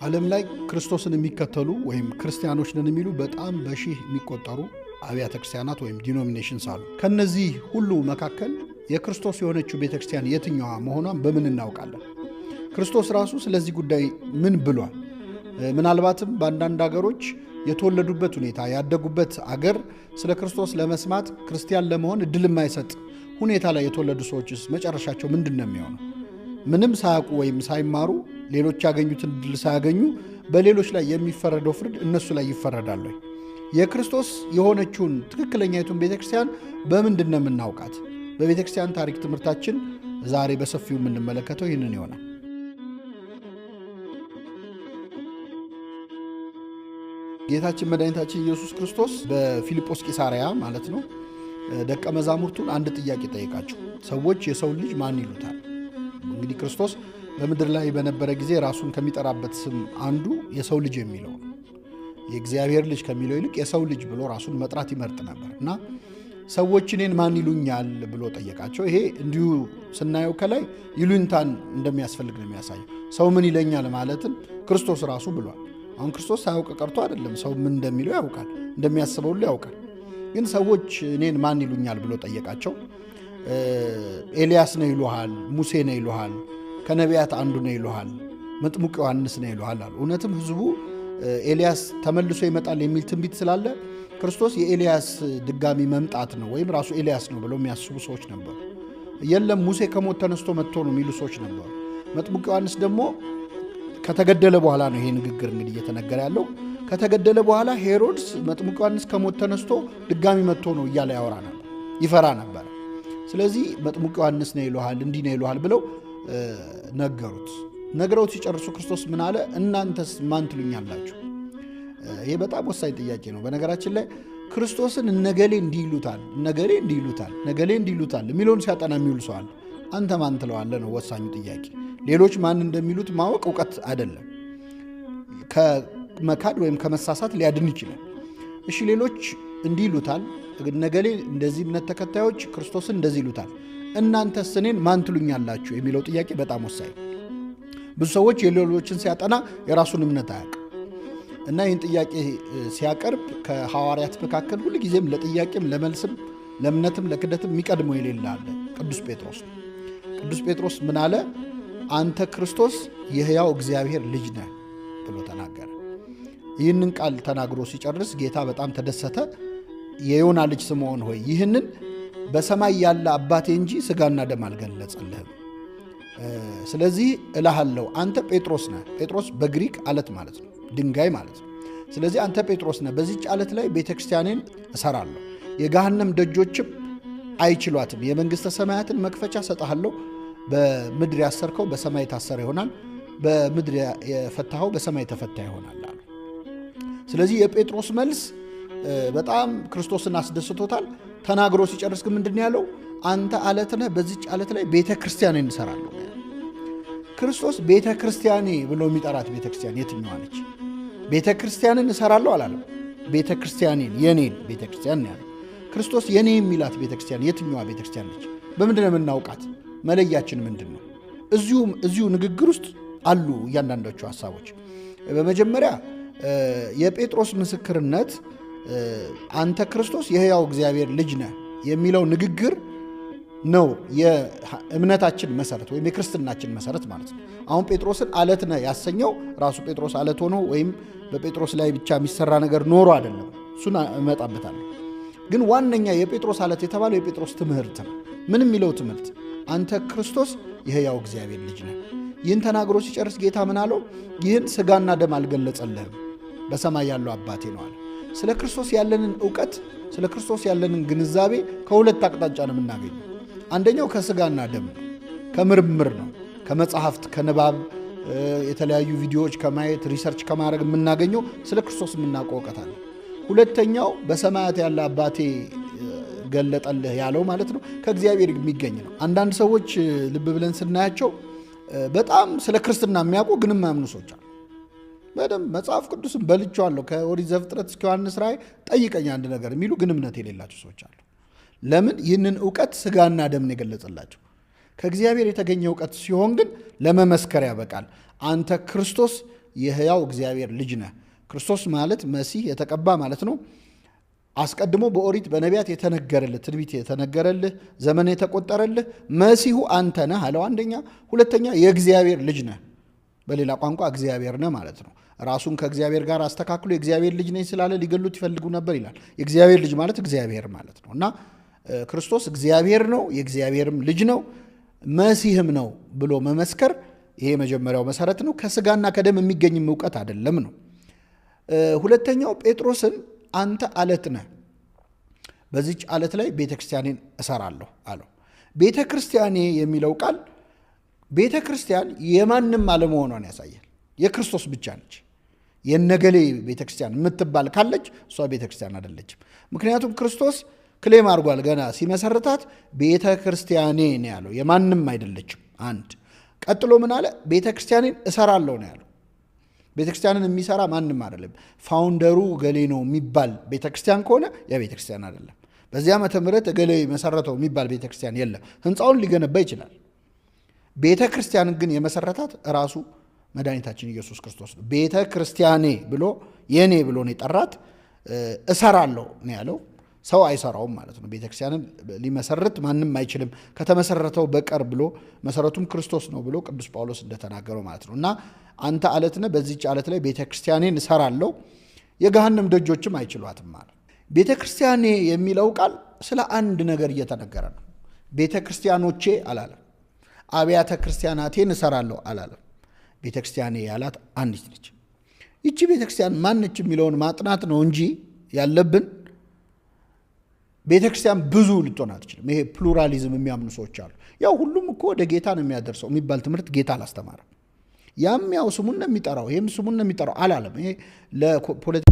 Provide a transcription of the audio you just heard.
ዓለም ላይ ክርስቶስን የሚከተሉ ወይም ክርስቲያኖች ነን የሚሉ በጣም በሺህ የሚቆጠሩ አብያተ ክርስቲያናት ወይም denominations አሉ። ከነዚህ ሁሉ መካከል የክርስቶስ የሆነችው ቤተ ክርስቲያን የትኛዋ መሆኗን በምን እናውቃለን? ክርስቶስ ራሱ ስለዚህ ጉዳይ ምን ብሏል? ምናልባትም በአንዳንድ አገሮች የተወለዱበት ሁኔታ ያደጉበት አገር ስለ ክርስቶስ ለመስማት ክርስቲያን ለመሆን እድል የማይሰጥ ሁኔታ ላይ የተወለዱ ሰዎችስ መጨረሻቸው ምንድን ነው የሚሆነው? ምንም ሳያውቁ ወይም ሳይማሩ ሌሎች ያገኙትን እድል ሳያገኙ በሌሎች ላይ የሚፈረደው ፍርድ እነሱ ላይ ይፈረዳል ወይ? የክርስቶስ የሆነችውን ትክክለኛይቱን ቤተ ክርስቲያን በምንድን ነው የምናውቃት? በቤተ ክርስቲያን ታሪክ ትምህርታችን ዛሬ በሰፊው የምንመለከተው ይህንን ይሆናል። ጌታችን መድኃኒታችን ኢየሱስ ክርስቶስ በፊልጶስ ቂሳርያ ማለት ነው ደቀ መዛሙርቱን አንድ ጥያቄ ጠየቃቸው። ሰዎች የሰውን ልጅ ማን ይሉታል? እንግዲህ ክርስቶስ በምድር ላይ በነበረ ጊዜ ራሱን ከሚጠራበት ስም አንዱ የሰው ልጅ የሚለው ነው። የእግዚአብሔር ልጅ ከሚለው ይልቅ የሰው ልጅ ብሎ ራሱን መጥራት ይመርጥ ነበር እና ሰዎች እኔን ማን ይሉኛል ብሎ ጠየቃቸው። ይሄ እንዲሁ ስናየው ከላይ ይሉኝታን እንደሚያስፈልግ ነው የሚያሳየው። ሰው ምን ይለኛል ማለትን ክርስቶስ ራሱ ብሏል። አሁን ክርስቶስ ሳያውቅ ቀርቶ አይደለም። ሰው ምን እንደሚለው ያውቃል፣ እንደሚያስበው ሁሉ ያውቃል። ግን ሰዎች እኔን ማን ይሉኛል ብሎ ጠየቃቸው። ኤልያስ ነው ይሉሃል፣ ሙሴ ነው ይሉሃል፣ ከነቢያት አንዱ ነው ይሉሃል፣ መጥምቁ ዮሐንስ ነው ይሉሃል አሉ። እውነትም ሕዝቡ ኤልያስ ተመልሶ ይመጣል የሚል ትንቢት ስላለ ክርስቶስ የኤልያስ ድጋሚ መምጣት ነው ወይም ራሱ ኤልያስ ነው ብለው የሚያስቡ ሰዎች ነበሩ። የለም ሙሴ ከሞት ተነስቶ መጥቶ ነው የሚሉ ሰዎች ነበሩ። መጥምቁ ዮሐንስ ደግሞ ከተገደለ በኋላ ነው ይሄ ንግግር እንግዲህ እየተነገረ ያለው። ከተገደለ በኋላ ሄሮድስ መጥምቁ ዮሐንስ ከሞት ተነስቶ ድጋሚ መጥቶ ነው እያለ ያወራ ነበር፣ ይፈራ ነበር። ስለዚህ መጥምቁ ዮሐንስ ነው ይሉሃል፣ እንዲህ ነው ይሉሃል ብለው ነገሩት። ነግረውት ሲጨርሱ ክርስቶስ ምን አለ? እናንተስ ማን ትሉኛላችሁ? ይሄ በጣም ወሳኝ ጥያቄ ነው። በነገራችን ላይ ክርስቶስን እነገሌ እንዲህ ይሉታል፣ እነገሌ እንዲህ ይሉታል፣ ነገሌ እንዲህ ይሉታል የሚለውን ሲያጠና የሚውል ሰው አለ። አንተ ማን ትለዋለህ ነው ወሳኙ ጥያቄ። ሌሎች ማን እንደሚሉት ማወቅ እውቀት አይደለም። ከመካድ ወይም ከመሳሳት ሊያድን ይችላል። እሺ ሌሎች እንዲህ ይሉታል፣ እነገሌ እንደዚህ እምነት ተከታዮች ክርስቶስን እንደዚህ ይሉታል፣ እናንተስ እኔን ማን ትሉኛላችሁ የሚለው ጥያቄ በጣም ወሳኝ ነው። ብዙ ሰዎች የሌሎችን ሲያጠና የራሱን እምነት አያውቅም እና ይህን ጥያቄ ሲያቀርብ ከሐዋርያት መካከል ሁልጊዜም ለጥያቄም ለመልስም ለእምነትም ለክደትም የሚቀድመው የሌለ አለ፣ ቅዱስ ጴጥሮስ ነው። ቅዱስ ጴጥሮስ ምን አለ? አንተ ክርስቶስ የሕያው እግዚአብሔር ልጅ ነህ ብሎ ተናገረ። ይህንን ቃል ተናግሮ ሲጨርስ ጌታ በጣም ተደሰተ። የዮና ልጅ ስምዖን ሆይ ይህንን በሰማይ ያለ አባቴ እንጂ ሥጋና ደም አልገለጸልህም። ስለዚህ እልሃለሁ አንተ ጴጥሮስ ነህ። ጴጥሮስ በግሪክ አለት ማለት ነው፣ ድንጋይ ማለት ነው። ስለዚህ አንተ ጴጥሮስ ነህ፣ በዚህች አለት ላይ ቤተ ክርስቲያኔን እሰራለሁ፣ የገሃነም ደጆችም አይችሏትም። የመንግሥተ ሰማያትን መክፈቻ እሰጥሃለሁ። በምድር ያሰርከው በሰማይ የታሰረ ይሆናል፣ በምድር የፈታኸው በሰማይ የተፈታ ይሆናል አሉ። ስለዚህ የጴጥሮስ መልስ በጣም ክርስቶስን አስደስቶታል። ተናግሮ ሲጨርስ ግን ምንድን ያለው? አንተ አለት ነህ፣ በዚህች አለት ላይ ቤተ ክርስቲያኔን እሰራለሁ። ክርስቶስ ቤተ ክርስቲያኔ ብሎ የሚጠራት ቤተ ክርስቲያን የትኛዋ ነች? ቤተ ክርስቲያንን እሰራለሁ አላለም። ቤተ ክርስቲያኔን የኔን ቤተ ክርስቲያን ነው ያለው። ክርስቶስ የኔ የሚላት ቤተ ክርስቲያን የትኛዋ ቤተ ክርስቲያን ነች? በምንድን ነው የምናውቃት? መለያችን ምንድን ነው? እዚሁ ንግግር ውስጥ አሉ እያንዳንዳቸው ሀሳቦች። በመጀመሪያ የጴጥሮስ ምስክርነት አንተ ክርስቶስ የሕያው እግዚአብሔር ልጅ ነህ የሚለው ንግግር ነው የእምነታችን መሰረት ወይም የክርስትናችን መሰረት ማለት ነው። አሁን ጴጥሮስን አለት ነህ ያሰኘው ራሱ ጴጥሮስ አለት ሆኖ ወይም በጴጥሮስ ላይ ብቻ የሚሰራ ነገር ኖሮ አይደለም። እሱን እመጣበታለሁ። ግን ዋነኛ የጴጥሮስ አለት የተባለው የጴጥሮስ ትምህርት ነው። ምን የሚለው ትምህርት? አንተ ክርስቶስ የሕያው እግዚአብሔር ልጅ ነህ። ይህን ተናግሮ ሲጨርስ ጌታ ምን አለው? ይህን ሥጋና ደም አልገለጸልህም በሰማይ ያለው አባቴ ነው አለ። ስለ ክርስቶስ ያለንን እውቀት፣ ስለ ክርስቶስ ያለንን ግንዛቤ ከሁለት አቅጣጫ ነው የምናገኘው። አንደኛው ከሥጋና ደም ነው፣ ከምርምር ነው፣ ከመጽሐፍት፣ ከንባብ፣ የተለያዩ ቪዲዮዎች ከማየት research ከማድረግ የምናገኘው ስለ ክርስቶስ የምናውቀው እውቀት አለ። ሁለተኛው በሰማያት ያለ አባቴ ገለጠልህ ያለው ማለት ነው ከእግዚአብሔር የሚገኝ ነው። አንዳንድ ሰዎች ልብ ብለን ስናያቸው በጣም ስለ ክርስትና የሚያውቁ ግን የማያምኑ ሰዎች አሉ። በደንብ መጽሐፍ ቅዱስን በልቼዋለሁ ከኦሪት ዘፍጥረት እስከ ዮሐንስ ራእይ ጠይቀኝ አንድ ነገር የሚሉ ግን እምነት የሌላቸው ሰዎች አሉ። ለምን? ይህንን እውቀት ሥጋና ደምን የገለጸላቸው። ከእግዚአብሔር የተገኘ እውቀት ሲሆን ግን ለመመስከር ያበቃል። አንተ ክርስቶስ የሕያው እግዚአብሔር ልጅ ነህ። ክርስቶስ ማለት መሲህ የተቀባ ማለት ነው። አስቀድሞ በኦሪት በነቢያት የተነገረልህ፣ ትንቢት የተነገረልህ፣ ዘመን የተቆጠረልህ መሲሁ አንተ ነህ አለው። አንደኛ። ሁለተኛ የእግዚአብሔር ልጅ ነህ። በሌላ ቋንቋ እግዚአብሔር ነህ ማለት ነው። ራሱን ከእግዚአብሔር ጋር አስተካክሎ የእግዚአብሔር ልጅ ነኝ ስላለ ሊገሉት ይፈልጉ ነበር ይላል። የእግዚአብሔር ልጅ ማለት እግዚአብሔር ማለት ነው እና ክርስቶስ እግዚአብሔር ነው፣ የእግዚአብሔርም ልጅ ነው፣ መሲህም ነው ብሎ መመስከር ይሄ የመጀመሪያው መሰረት ነው። ከስጋና ከደም የሚገኝም እውቀት አይደለም ነው። ሁለተኛው ጴጥሮስን አንተ አለት ነህ፣ በዚች አለት ላይ ቤተ ክርስቲያኔን እሰራለሁ አለው። ቤተ ክርስቲያኔ የሚለው ቃል ቤተ ክርስቲያን የማንም አለመሆኗን ያሳያል። የክርስቶስ ብቻ ነች። የነገሌ ቤተ ክርስቲያን የምትባል ካለች እሷ ቤተ ክርስቲያን አይደለችም። ምክንያቱም ክርስቶስ ክሌም አድርጓል። ገና ሲመሰርታት ቤተ ክርስቲያኔ ነው ያለው፣ የማንም አይደለችም። አንድ ቀጥሎ ምን አለ? ቤተ ክርስቲያኔን እሰራለሁ ነው ያለው። ቤተ ክርስቲያንን የሚሰራ ማንም አይደለም። Founder ኡ እገሌ ነው የሚባል ቤተ ክርስቲያን ከሆነ ያ ቤተ ክርስቲያን አይደለም። በዚህ ዓመተ ምህረት እገሌ መሰረተው የሚባል ቤተ ክርስቲያን የለም። ህንፃውን ሊገነባ ይችላል። ቤተ ክርስቲያንን ግን የመሰረታት ራሱ መድኃኒታችን ኢየሱስ ክርስቶስ ነው። ቤተ ክርስቲያኔ ብሎ የኔ ብሎ ነው የጠራት። እሰራለሁ ነው ያለው። ሰው አይሰራውም ማለት ነው። ቤተ ክርስቲያንን ሊመሰርት ማንም አይችልም ከተመሰረተው በቀር ብሎ፣ መሰረቱም ክርስቶስ ነው ብሎ ቅዱስ ጳውሎስ እንደተናገረው ማለት ነው። እና አንተ አለት ነህ፣ በዚህች አለት ላይ ቤተ ክርስቲያኔን እሰራለሁ፣ የገሃነም ደጆችም አይችሏትም ማለት። ቤተ ክርስቲያኔ የሚለው ቃል ስለ አንድ ነገር እየተነገረ ነው። ቤተ ክርስቲያኖቼ አላለም። አብያተ ክርስቲያናቴን እሰራለሁ አላለም። ቤተ ክርስቲያኔ ያላት አንዲት ነች። ይቺ ቤተ ክርስቲያን ማነች የሚለውን ማጥናት ነው እንጂ ያለብን፣ ቤተ ክርስቲያን ብዙ ልትሆን አትችልም። ይሄ pluralism የሚያምኑ ሰዎች አሉ። ያው ሁሉም እኮ ወደ ጌታ ነው የሚያደርሰው የሚባል ትምህርት ጌታ አላስተማረም። ያም ያው ስሙን ነው የሚጠራው፣ ይህም ስሙን ነው የሚጠራው አላለም። ይሄ ለፖለቲካ